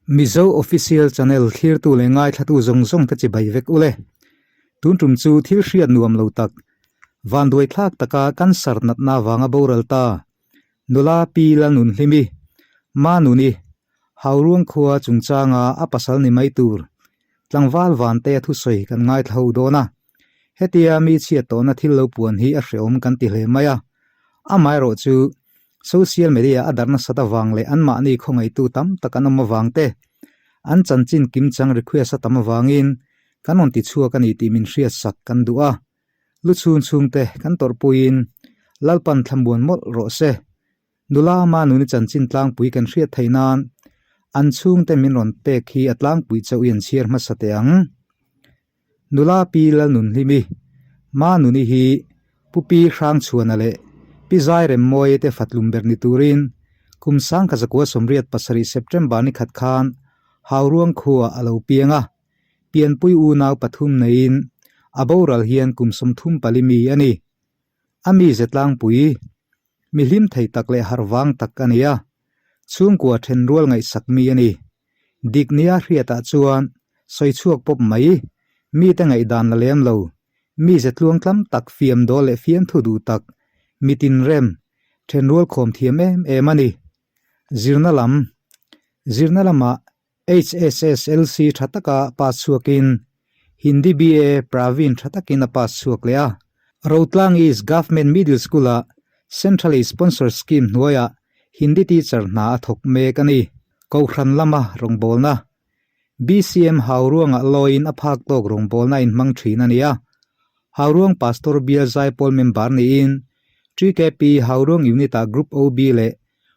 Mizo Official Channel thlirtu leh ngaithlatu zawng zawng te chibai vek ule. Tun tum chu thil hriat nuam lo tak, vanduai thlak taka cancer natna vanga boral ta, nula Pi Lalnunhlimi, Manuni, Hauruang khua chungchanga a pasal ni mai tur, tlangval Vantea thusawi kan ngaithla ho dawn a. Hetia mi chhiat tawhna thil lo puan hi a hreawm kan ti hle mai a. Amaherawh chu Social media a darh nasat avang leh anmahni khawngaihtu tam tak an awm avang te, an chanchin kimchang request a tam avangin kan rawn ti chhuak a ni tih min hriatsak kan duh a. Lu chhung chhungte kan tawrhpuiin Lalpan thlamuan mawlh rawh se. Nula Manuni chanchin tlangpui kan hriat theih nan an chhungte min rawn pek hi a tlangpui chauh i an chhiar hmasa teh ang. Nula Pi Lalnunhlimi, Manuni hi Pu Pi Hrangchhuana leh Pi Zairemmawia te fatlum ber ni turin kum 1987 September ni khat khan Hauruang khuaah a lo piang a, pianpui unau pathum neiin a boral hian kum 34 mi a ni. A mize tlangpui Mi hlim thei tak leh harh vang tak a ni a, chhungkua then rual ngaihsak mi a ni. Dik nia hriatah chuan sawi chhuak pawp mai, mite ngaihdan la lem lo, mi ze tluang tlam tak fiam dawl leh fiamthu duh tak, mi tinrem, then rual khawm thiam em em a ni. Zirna lam Zirna lamah HSSLC tha taka pass chhuakin Hindi BA Praveen tha takin a pass chhuak leh a. Rotlang East Government Middle School-ah Centrally Sponsored Scheme hnuaiah Hindi teacher hna a thawk mek a ni. Kohhran lama rawngbawlna BCM Hauruangah lawiin a phak tawk rawngbawlna a inhmang thin a ni a. Hauruang Pastor Bial Zaipawl member niin TKP Hauruang Unit-ah Group OB leh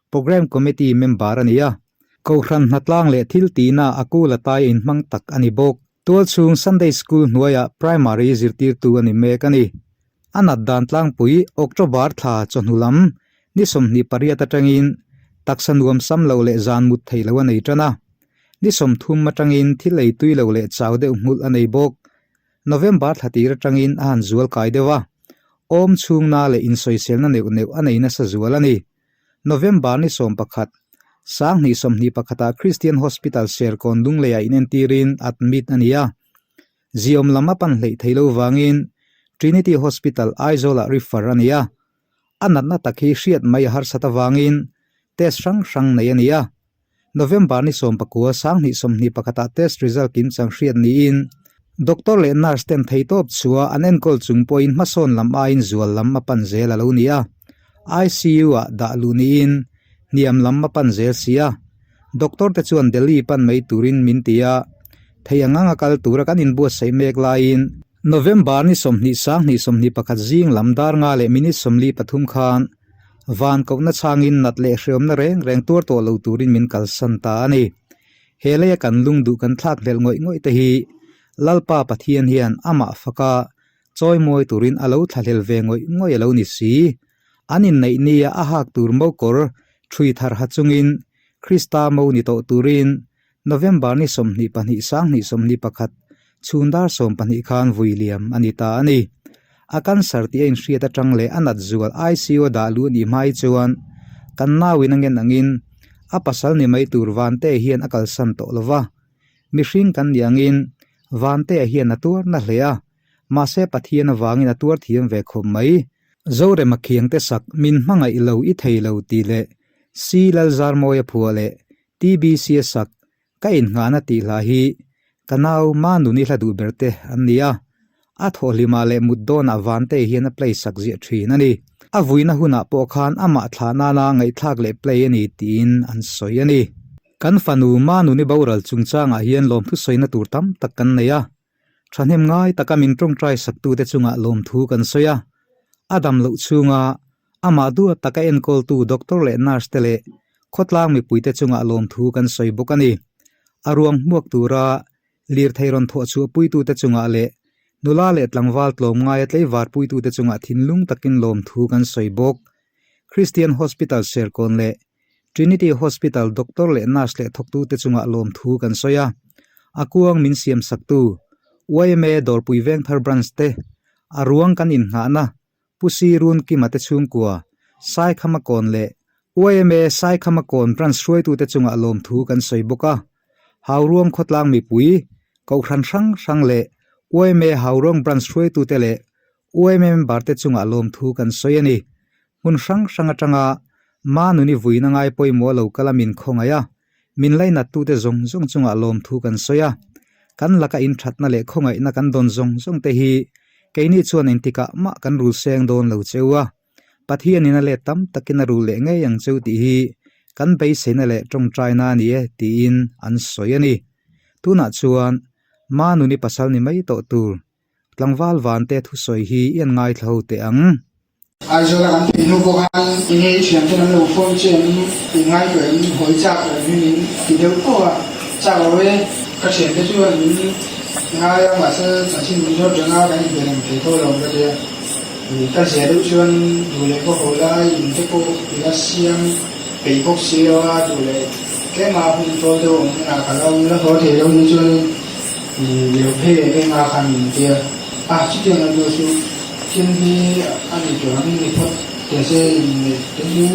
Programme Committee member a ni a. Kohhran hnatlang leh thil tihna a kul a tai a inhmang tak a ni bawk. Tualchhung Sunday School hnuaiah Primary zirtirtu a ni mek a ni. A nat dan tlangpui October thla chawhnu lam ni 28 atangin taksa nuam sam lo leh zan mut thei lo a nei tan a. Ni 30 atangin thil ei tui lo leh chau deuh nghulh a nei bawk. November thla tir atangin a han zual kai deuh a. Awm chhungna leh insawiselna neuh neuh a nei nasa zual a ni. November ni 11, 2021 ah Christian Hospital Serkawn Lungleiah inentirin admit a ni a. Ziawm lam a pan hleih thei lo vangin Trinity Hospital Aizawl-ah refer a ni a. A natna tak hi hriat mai a harsat avangin test hrang hrang nei a ni a. November ni 19, 2021 ah test result kimchang hriat niin Doctor leh nurse ten theitawp chhuah an enkawl chung pawhin hmasawn lam aiin zual lam a pan zel a lo ni a. ICU ah dah luh niin hniam lam a pan zel si a. Doctor te chuan Delhi pan mai turin min ti a, thei ang anga kal tura kan inbuatsaih mek laiin November ni 20 2021 zing lam dar nga leh minute 43 khan van kohna changin nat leh hreawmna reng reng tuar tawh lo turin min kalsan ta a ni. He leia kan lung duh kan thlak hlelh ngawih ngawih te hi Lalpa Pathian hian amah faka chawimawi turin a lo thlahlel ve ngawih ngawih a lo ni si. An inneih nia a hak tur mo kawr ṭhui thar ha chungin Krista mo ni tawh turin November ni 22 2021 chhun dar 12 khan vui liam a ni ta a ni. A cancer tih a inhriat atang leh a nat zual ICU a dah luh nih hmai chuan kan nauin a ngen angin a pasal ni mai tur Vante hian a kalsan tawh lo va. Mihring kan nih angin Vantea hian a tuar na hle a, mahse Pathian avangin a tuar thiam ve khawp mai. Zorema khiangte sak min hmangaih lo i thei lo tih leh Si Lalzarmawia phuah leh TBC a sak Ka innghahna tih hla hi ka nau Manuni hla duh ber te an ni a, a thawhhlimah leh mut dawnah Vante hian a play sak ziah thin a ni. A vuina hunah pawh khan amah thlah nana ngaihthlak leh play a ni tiin an sawi a ni. Kan fanu Manuni boral chungchangah hian lawmthu sawina tur tam tak kan nei a, thahnem ngai taka min tawngtai saktute chungah lawmthu kan sawi a, a dam loh chhunga amah duat taka enkawltu doctor leh nurse te leh khawtlang mipuite chungah lawmthu kan sawi bawk a ni. A ruang hmuak tura lirthei rawn thawh chhuah puitute chungah leh nula leh tlangval tlawmngaia tleivar puitute chungah thinlung takin lawmthu kan sawi bawk. Christian Hospital Serkawn leh Trinity Hospital doctor leh nurse leh thawktute chungah lawmthu kan sawi a, a kuang min siam saktu yma Dawrpui Vengthar Branch te, a ruang kan innghahna Pu Sirun Kima te chhungkua, Saikhama Kawn leh yma Saikhama Kawn Branch hruaitute chungah lawmthu kan sawi bawk a. Hauruang khawtlang mipui, Kohhran hrang hrang leh yma Hauruang Branch hruaitute leh yma member te chungah lawmthu kan sawi a ni. Hmun hrang hrang atanga Manuni vuina ngai pawimawh lo kal a min khawngaih a, min lainattute zawng zawng chungah lawmthu kan sawi a. Kan laka inthatna leh khawngaihna kan dawn zawng zawng te hi keini chuan engtikah mah kan rul seng dawn lo cheu a. Pathianin a let tam takin a rul leh ngei ang cheu tih hi kan beiseina leh tawngtaina a ni e tiin an sawi a ni. Tunah chuan Manuni pasal ni mai tawh tur Tlangval vante thusawi hi i an ngaithla ho teh ang. Aizawla kan phei hnu pawh khan enge i thiam ten an lo phone che em i ngai tawh em hawi chak lo hi min ti deuh tawh a, chak lo e ka thian te chuan min ngai a mahse chanchin min zawt reng a kan inbe reng thei tawh lo ka tia i ka zia deuh chuan duh leh ka haw lai in te pawh i la siam peih bawk si lo a duh leh tlem a hun tawl deuh awm hunah ka lo la haw thei lo ni chuan i lo phei leh veng a khan min tia a chutiang lo chu Thil hi a ni tur angin ni phawt teh se inneih te chu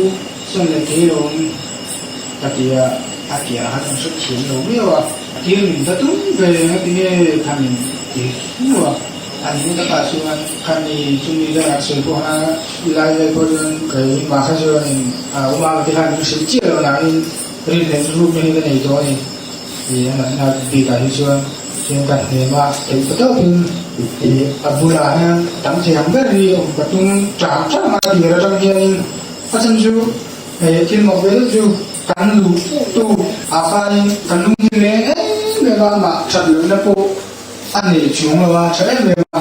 sawn leh thei lo ang ka ti a, a piah kha chuan hre thiam lo viau a, a thil min ta tum ve reng a tinge khanin ti hu a, a nih takah chuan khani chumi vel an sawi pawh khan i lai vel pawh chuan keimah kha chuanin a awm a te khan min hrilh chiah lo nangin rinhlelh rukna hi ka nei tawh a ni. Ih a natna bikah hi chuan chuan ka hnem a, theih ta tawkin ih a bulah hian tam thei ang ber hi awm ka tum chang chang a tir atang hianin a chhan chu hei thil mawk ve deuh chu kan luh tu ah khanin kan lung hi leng em em a amah that lohna pawh a nei chung lo a tha em em a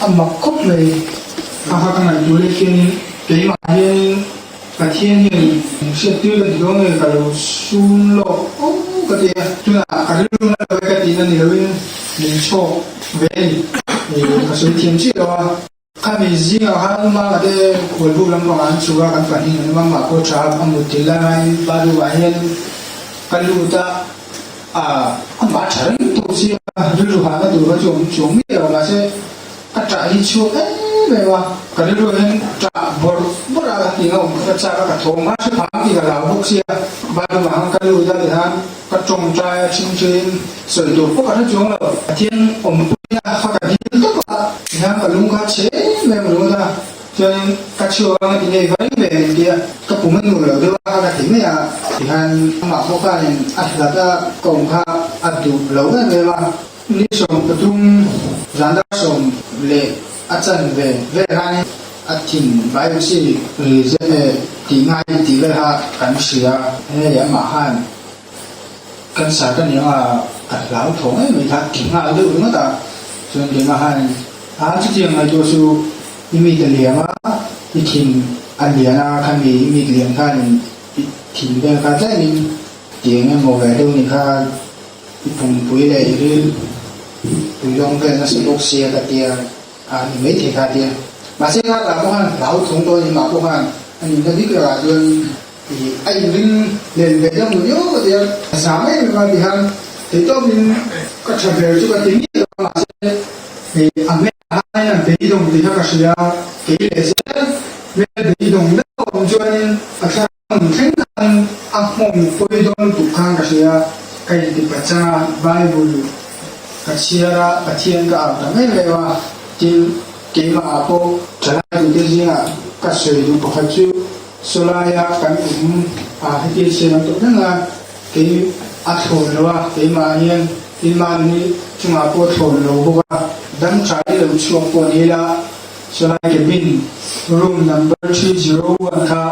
a mak khawp mai a kha ka ngaihtuah leh khianin keimah hianin Pathian hian min hriattir ka ti dawn nge ka lo sun lawk aw ka ti a, tunah ka rilru na lo e ka tihna ni loin min chhawk ve a ni. Ih ka sawi thiam chiah lo a, khami zingah khan Mama te khualbuk lampangah an chhuk a, kan pahnih an Mama pawh tha a mut thil lai ngaiin Baduhah hian ka lut a, ah amah tha reng tawh sia rilru hahna tur kha chu awm chuang miah lo mahse Ka ṭah hi chhuak em em a, ka rilru hian ṭah bawrh bawrh a ka ti nga awm kha ka chak a, ka thawm a hre phang tih ka hlau bawk sia, bathroom ah khan ka lut a tihian ka tawngtai a ṭhingṭhiin sawi tur pawh ka hre chuang lo, Pathian awmpuina kha ka dil tawp a, tihian ka lung kha chhe em em ringawt a, chuanin ka chhuak anga ti ngei vai ve min tia, ka pum a nuam lo deuh a ka ti mai a, tihian amah pawh khanin a hlat a ka awm kha a duh lo em em a. Ni 13 zan dar sawm leh a chan ve vel khan a thin biopsy ri tih ngai tih vel kha kan hria. Hei amah khan cancer ka nih anga ka hlau thawng em mai kha ti nghal deuh ringawt a. Chuan keimah khan a chutiang ngaihtuah chu i mit a liam a, i thin a lian a, khami i mit lian khanin i thin vel kha tlemin ti eng emaw ve deuh ni kha. I pumpui leh i ril pui lawng vel nasa bawk sia ka tia a ni maithei kha tia. Mahse kha tah pawh khan hlau thung dawn in mah pawh khan a nunna dik lakah chuan i a inring len ve deuh mu viau ka tia. A zam em em a ti khan theihtawpin ka tha ber chu ka ti miah lo a mahse i a hmel ah hian a beidawng tih kha ka hria kei leh zel hmel beidawng deuh a awm chuanin a thla Hmun thleng khan a hmawng pawi dawn lutuk khan ka hria, ka inti pachang a, Bible ka chhiar a, Pathian ka au ta mai mai a, tin keimah ah pawh thalai tute zingah ka sawi duh pakhat chu sawlaia kan awm a hetia chhiar an tawh reng a, kei a thlawn lo a, keimah hian tin mahni chungah pawh thlawn lo bawk a, dam tha i lo chhuak pawh ni ila Sawlai cabin room number 301 kha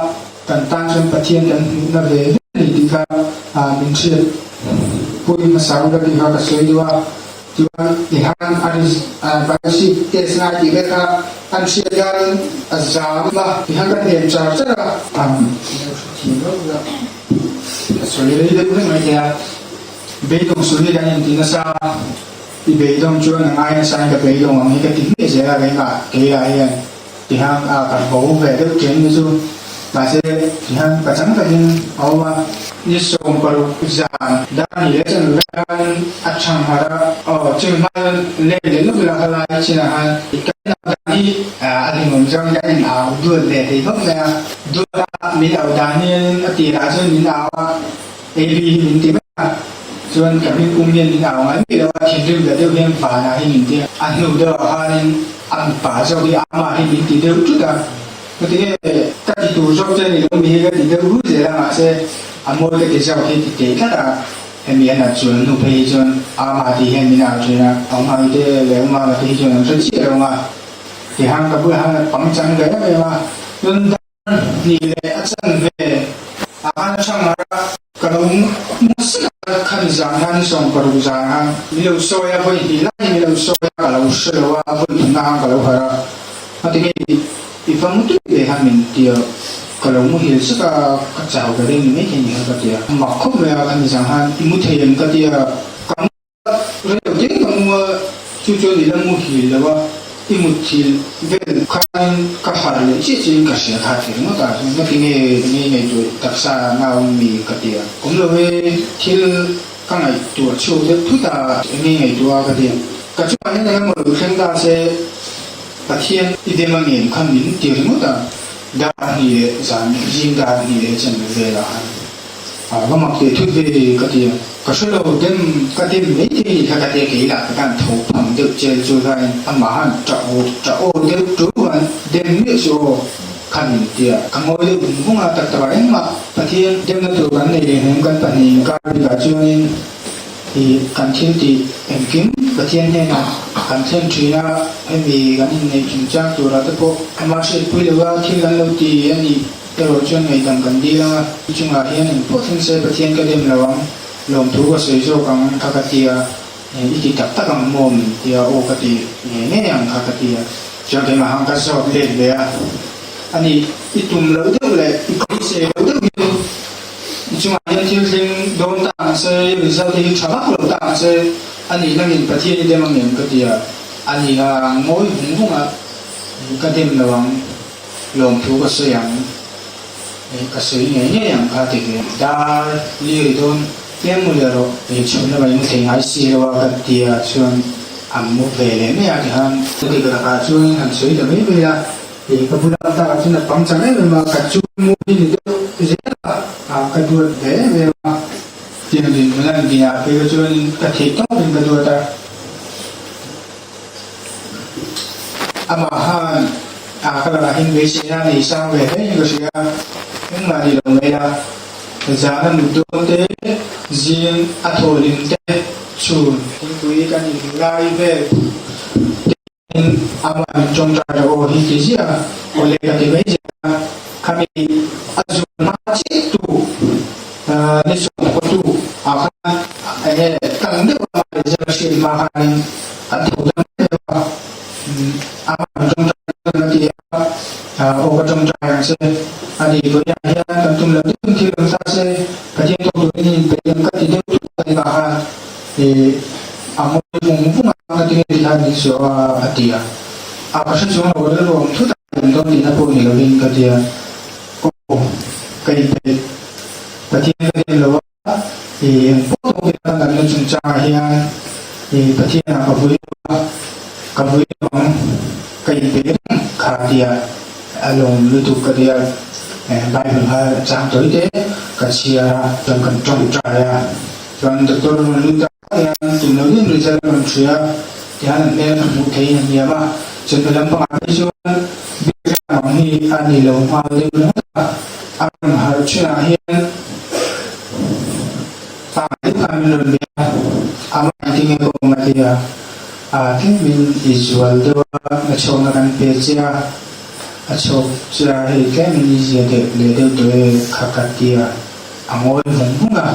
kan tan chuan Pathian kan hmuhna ve ve a ni tih kha min hriat pui hmasa ula tih kha ka sawi duh a. Chuan tihan a biopsy test ngai tih vel kha an hriat hianin a zam a, tihan ka hnem char char a. Hrethiam lo ula ka sawi rei deuh reng mai thei a, beidawng sawi hi kan inti nasa a. I beidawng chuan a ngai nasa in ka beidawng ang hi ka ti hmiah zel a keimah keia hian tihan a ka bo ve deuh ṭhen ni chu mahse tihan ka chang takin a awm a. Ni 16 zan dar ni leh chan vel khan a chhang harh a, aw chumi hma chuan len leh lawk ila kha lai chinah khan kan au dan hi a hlimawm zawng in kan in au duat ve thei khawp mai a, duat a min au dan hian a tirah chuan min au a, AB hi min ti mai a. Chuan ka hming pum hian min au ngai miah lo a, thinrim ta deuh hian vanah hi min ti a, a hnu deuhah khanin a mipa zawk hi ama hi min ti deuh tut a. Ngatinge ka ti tur zawk che ni lo mi hi ka ti deuh ru zel a, mahse a mawi ka ti zawk hi ti teh tlat a. Hemi a nat chuan hnu phei hi chuan ama tih hian min au thin a, awmhai te leh awmama te hi chuan an hre chiah lo ang a, tihang ka bulah hian a pangchang ve em em a, chuan dar hnih leh a chanve ah khan a thang harh a, ka lo mu sek a, khami zan khan ni 60 zan khan min lo sawi a, vawi hnih lai hi min lo sawi a, ka lo hre lo a, vawi thumna khan ka lo harh a, ngatinge I va mu tui ve khan min ti a, ka lo muhil sek a, ka chau ber em ni maithei ni kha ka ti a, mak khawp mai a, khami zang khan i mu thei em ka ti a, ka mu a, rei lo deuh ka mu a, chu chuan i la muhil lo a, i mutthil vel khanin ka harh leh chiah chiahin ka hria kha ti ringawt a, chuan ngati nge ngei ngaihtuah taksa nau mi ka ti a, awm lo e, thil ka ngaihtuah chhuak deuh thut a, enge ngaihtuah a ka ti a, ka chungah hian engemaw lo thleng ta se, Pathian i dem a ngem kha min ti ringawt a, dar hnih leh zan zing dar hnih leh chen velah khan a va mak teh thut ve ka ti a, ka hre lo dem ka dem mai thei ni kha ka ti a, kei lah ka khan tho phang deuh chel chu khain amah han ṭah aw ṭah aw deuh ṭul khan dem miah suh aw kha min ti a, ka ngawi deuh vung vung a, tak takah engmah Pathian demna tur kan nei leh hnem kan pahnih inkar bikah chuanin Ih, kan thil tih engkim Pathian hnenah kan thlen thin a, hemi kan inneih chungchang turah te pawh amah hriatpui lova thil kan lo ti a nih erawh chuan ngaihdam kan dil ang a, i chungah hian engpawh thleng se Pathian ka dem lo ang, lawmthu ka sawi zawk ang kha ka ti a, i ti tak tak ang maw min ti a, aw ka ti ngei ngei ang kha ka ti a, chuan keimah khan ka zawt let ve a, a nih i tum loh deuh leh i beisei loh deuh hi I chungah hian thil thleng dawn ta ang se, result te hi tha vak lo ta ang se, a nih langin Pathian i dem ang em ka ti a, a ni a ngawi vung vung a, ka dem lo ang, lawmthu ka sawi ang, ka sawi ngei ngei ang kha ti ve. Dar lir i dawn tlem mu leh rawh, chhun lamah i mu thei ngai si lo a ka ti a, chuan a mu ve leh mai a tikhan ka ti ka takah chuan han sawi ta mai mai a. Ih ka bulah tak ah chuan a pangchang em em a, ka chu mu hi ni deuh zel a, ah ka duat ve em em a, tiang din hmun a ni a, kei ka chuan ka theih tawp in ka duat a, amah khan ah ka lakah hian beiseina a nei sang ve hle in ka hria a, engmah ni lo mai a, zan a mut dawn te, zing a thaw hlim te, chhun thingpui kan in lai vel te. Amah min tawngtai rawh aw hi ti ziah a, awle ka ti mai ziah a, khami a zual hma chiah tu ni sawmkhawtu ah khan enge tang deuh a result a hriat hma khanin an tho dam deuh a, amah min tawngtai dawn a ti a, aw ka tawngtai ang che a ni, vawiinah hian kan tum lo deuhin thil awm ta se Pathian tawk turin in inpeih ang ka ti deuh thut a ni mah khan a ngawi vung vung a, ngatinge ti khan min suah a a ti a, a ka hre chuang lo ka rilru ang thut a awm dawn tihna pawh ni lovin ka ti a, aw ka inpeih Pathian ka dem lo a, ih engpawh tawk ila kan natna chungchangah hian ih Pathianah ka vui lo a, ka vui lo ang ka inpeih reng kha a ti a. A lawm lutuk ka ti a, Bible kha chang tawi te ka chhiar a, chuan kan tawngtai a, chuan doctor rawn lut ta hian tum lo deuh result a rawn hria a, tihian an hmel ka hmuh theihin a hniam a, chawhnu lampangah phei chuan biak ang hi a ni lo nghal deuh ringawt a, a rawn harh thinah hian pangai deuh khan min rawn bia a, amah engtin nge ka awm a ti a. A tlemin i zual deuh a, a chhawkna kan pe che a, a chhawk che a hei tlemin i zia deuh leh deuh tawh e kha ka ti a, a ngawi vung vung a,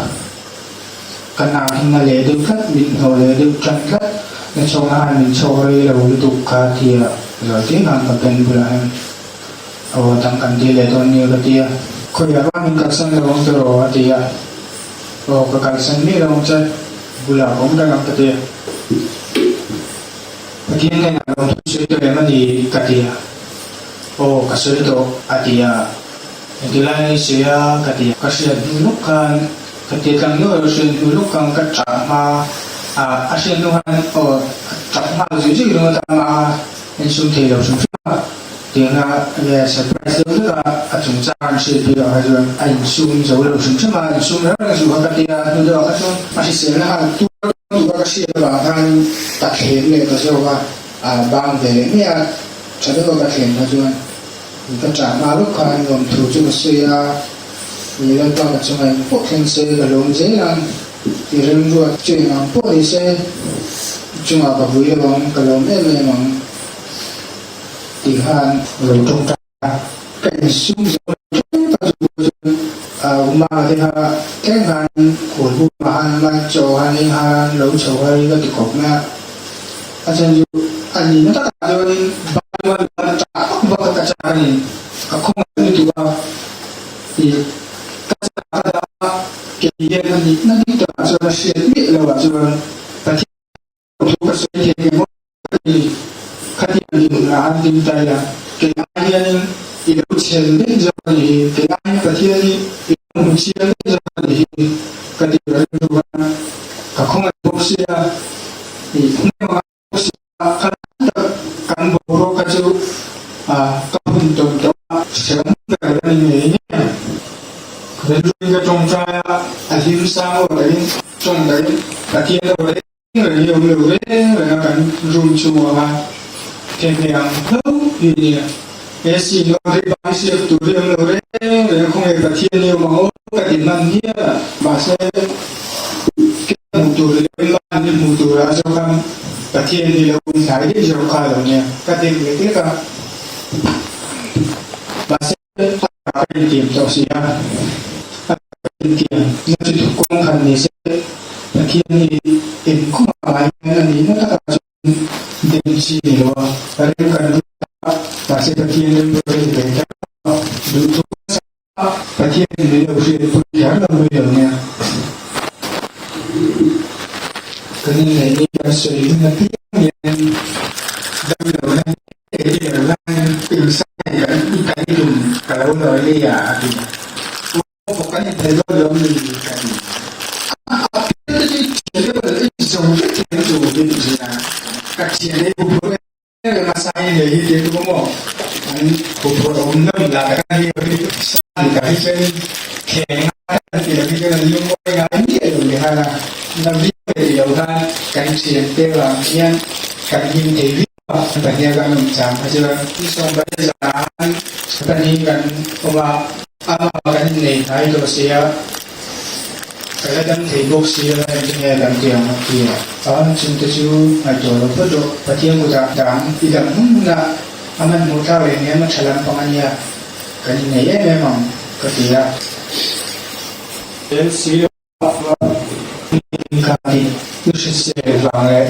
ka nak hi na leh deuh tlat, mit hnawh leh deuh tan tlat, na chhawkna khan min chhawk rei lo lutuk kha ti a, zawi te khan ka pen bulah hian aw dang kan ti leh dawn nia ka ti a, khawiah vang min kalsan lo ang tiraw a ti a, aw ka kalsan miah lo ang che. Bulah ka awm reng ang ka ti a. Pathian hnenah lawmthu sawi tawh em a ni ka ti a. Aw ka sawi tawh a ti a. Engtilai nge i sawi a ka ti a. Ka hriat hnu lawk khan ka ti tlang nual a, hriat hnu lawk khan ka ṭah hma a, a hriat hnu khan aw a ṭap nghal zui zui ringawt a, amah a insum thei lo hrim hrim a. Tianga nge surprise deuh vek a, a chungchang an hriat bik ah kha chuan a insum zo lo hrim hrim a, insum reng reng chu kha ka ti a, hnu deuh ah kha chuan a hriselna khan tuar tur a ka hriat avang khan ka thlem leh ta zawk a, a bang ve leh mai a, tha deuh a ka thlem kha chuan ka ṭah hma lawk khan nuamthu chu ka sawi a, ni Lalpa ka chungah engpawh thleng se ka lawm zel ang ti remruat chu eng ang pawh ni se chungah ka vui lo ang, ka lawm em em ang. Ti khan lo tawngtai a, ka insum zo lo tlem tak chu chuan Umanga te kha tlem khan khual bumah khan ama chaw khan eng khan lo chho kha hi ka ti khawp mai a, a chhan chu a nihna takah chuanin Bible a tah vak vak a ka chak a ni, ka khawngaih lutuk a, ih ka chak a dah a, kei hian a nihna dik takah chuan a hriat miah loh ah chuan Pathian Thu ka sawi thei nge maw ka ti, khatiang dinhmunah an ding ta ila, kei ai hianin i lo chhel daih zawk a nih hi, kei aiin Pathian hi i lo hmu chiang daih zawk a nih hi ka ti ka rilru a, ka khawngaih bawk sia, i hnem a ngai bawk sia, kha lai tak kan boruak kha chu ka hun tawn tawh a, hrehawm ber a ni ngei ngei ang. Rilruin ka tawngtai a, a hlim sang aw takin tawngtai Pathian aw reng Reng hi awm lo reng reng a kan room chhungah khan thehmeh ang hlauh hi a nia. AC in aw ri bai siak tur hi awm lo reng reng a khawnge Pathian hi awm ang aw ka ti hman hial a mahse ke hmuh tur leh mahni hmuh turah zawk khan Pathian hi lo awm hnai daih zawk kha a lo nia ka dek lek lek a mahse a ka intiam tawh si a, a ka intiam na chu thu kawng khan ni se Pathian hi engkawngah ngai hian a nihna takah chuan dem chi ni lo a, rem kan duh a, mahse Pathian rem pawh rem ve kher lo a, duhthu nasa a, Pathian in min lo hriatpui kher lo mai lo nia. Kan inneih ni kan sawi hun apiang hian damlohna hi Kan him thei viau. Pahnih kan awm chang kha chuan sawmpahnih zan pahnih kan awm a, amah kan innei hnai tawh si a, ka la dam thei bawk si a engtin nge kan ti ang a ti a, a chungte chu ngaihtuah lo phawt rawh, Pathian kutah dang i dam hun hun a, a hmanhmawh thlak leh hniam a tha lampang a nia, kan innei em em ang ka ti a. I hrisel vang leh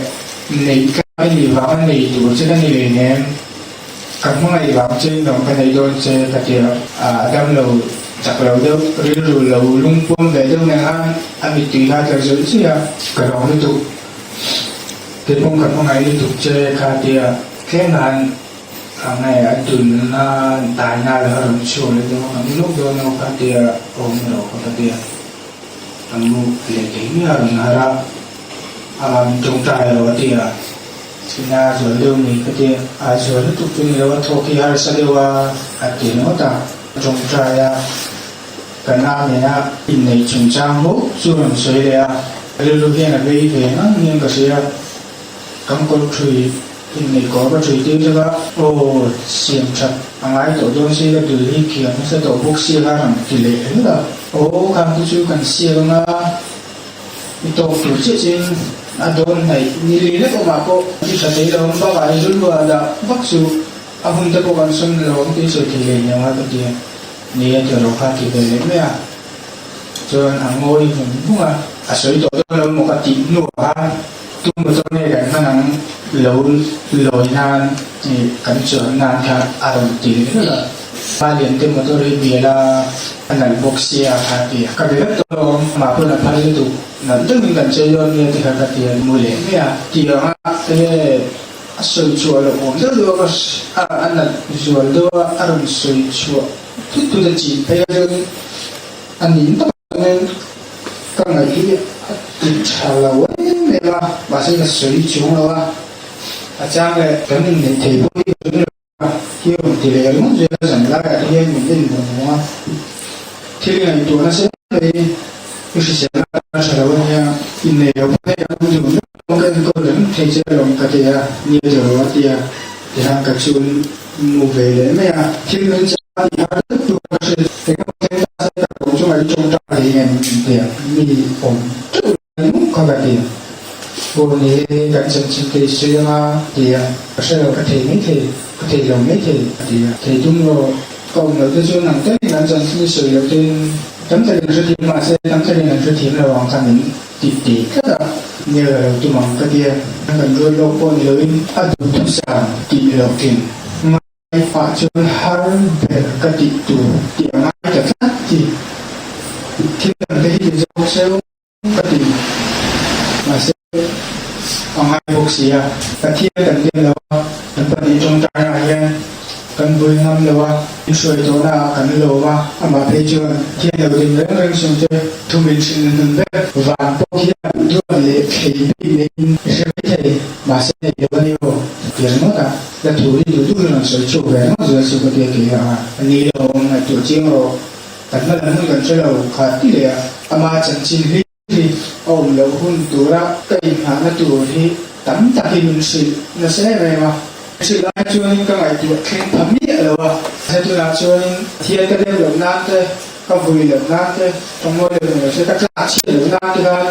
neih ka i nih vang a nei tur che ka ni leh nem. Ka hmangaih vang che in lawm ka nei dawn che ka ti a, a dam lo chak lo deuh, rilru lo lungpuam ve deuh nen khan a mittui kha a tla zawih zawih a, ka lawm lutuk. Keipawm ka hmangaih lutuk che kha ti a, tlem khan a nge a dulna taina la rawn chhuak leh dawn ang lawk dawn lo kha ti a, awm lo kha ka ti a. A mu leh thei mai a rawn harh a, a min tawngtai lo a ti a, ina a zual deuh ni ka ti a, a zual lutuk chu ni lo a thawk hi harsa deuh a a ti ringawt a, a tawngtai a, ka na nena inneih chungchang bawk chu rawn sawi leh a, rilru hian a vei ve ngang hian ka hria. Kan kawr thui inneih kawr ka thui tir zak a, aw siam that a ngai tawh dawn si ka dul hi khiam nasa tawh bawk sia kha rawn ti leh ringawt a, aw khang te chu kan siak anga i tawk tur chiah chiin a dawn hnaih ni li lek awmah pawh i tha thei lo ang bakah i rilru ah dah vak chu a hun te pawh kan sawn lo ang tih sawi thei leh nia ka ti a, ni a ti rawh kha ti ve leh mai a. Chuan a ngawi vung vung a, a sawi tawh dawn lo maw ka tih hnuah khan tu motor nge kan hman ang lo lawi nan ih kan chuan nan kha a rawn ti leh hlawlh a, pa lian te motor hi bial a a nalh bawk sia kha a ti a, ka be vek tawh lo ang mah pawn a phal lutuk nalh deuhin kan chei dawn nia ti kha ka ti a mu leh mai a, tiang a enge a sawi chhuah loh awm deuh deuh a a nalh zual deuh a a rawn sawi chhuah thut thut a chin phei a chuan A nih tak chuanin ka ngaih hi a ti tha lo em em a, mahse ka sawi chung lo a, a chang leh kan inneih thei pawh hi ka ring lo a. hi a rawn ti leh ringawt zel a, zan laiah te hian min en vawng vawng a, thil ngaihtuah nasa em mai i hriselna atan a tha lo ania, innei lo phei kan awm dun vek a, ka enkawl reng thei che alawm ka ti a, nia tilo a ti a, tihian ka chul mu ve leh mai a, thil min chah a tih har deuh tur ka hria, engemaw thleng ta se ka kawm chungah i tawngtai thei em min ti a, mi awm teuh. Eng kha ka ti? Aw ni e, kan chanchin te i sawi anga ti a, ka hre lo, ka thei mai thei, ka thei lo mai thei a ti a. Thei tum rawh, ka awm loh te chuan ang takin kan chanchin i sawi loh tein tam takin an hrethiam mahse tam takin an hrethiam lo ang kha min ti ti tlat a, nia ka lo tum ang ka ti a, kan ruat lawk pawh ni loin a duhthusam tih loh thin. Ngai pah chuan har ber ka tih tur tih a ngai ta tlat hi thil dang te hi ti zawk seuh. Ka ti. Mahse, a ngai bawk si a. Pathian kan dem lo a, kan pahnih tawngtaina ah hian kan vui ngam lo a, in hruai tawhna ah kan lawm a, amah phei chuan Pathian lo dim reng reng chung che thu min hrilh na hnun ber van pawh hian duat leh thlei bik neiin i hre mai thei, mahse nei lo a ni aw ti ringawt a, la thu hi duh duhin rawn sawi chhuak ve ringawt zel chu ka tia kei a, a ni lo awm ngaihtuah chiang rawh. Kan hma lam hun kan hre lo kha ti leh a, ama chanchin hlim hi a awm loh hun tura ka inngahna tur hi tam takin min hrilh nasa em em a. Hrilh lai chuanin ka ngaihtuah thleng pha miah lo a, he tunah chuanin thian ka dem loh nan te, ka vui loh nan te, ka ngawi loh ni lo se, ka tlak chhiat loh nan te khan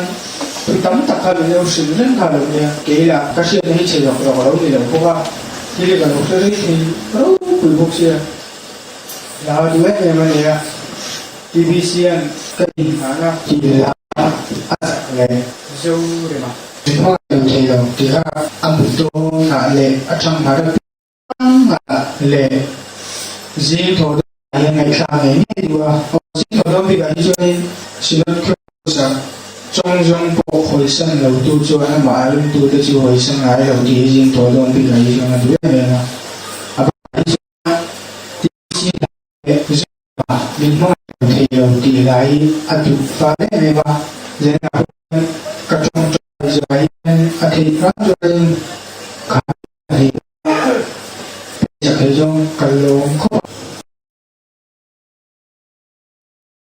thu tam tak kha min lo hrilh reng kha lo nia. Kei lah ka hriatna hi chhe rawk rawk a lo ni lo bawk a, thil hi ka lo hre rei thei ropui bawk sia. Hla duh em em a nia. TBC an ka inhmahna tih hla a chak leh zo rem a. Min hmangaih lo thei lo tih kha a mut dawnah leh a ṭhanghar apiangah leh zing thaw dawnah hian ngaihthlak ngei ngei duh a. Aw zing thaw dawn bikah hi chuanin Synod Cross-a chawng zawng pawh hawisan lotu chuan amah a ringtute chu hawisan ngai lo tih hi zing thaw dawn bikah hi chuan a duh em em a. A bakah hi chuan Min hmangaih lo thei lo tih lai hi a duh fal em em a, Zena pawh hian ka tawngtai zawh hian a theih hram chuanin kha thei chak thei zawng ka lawm khawp.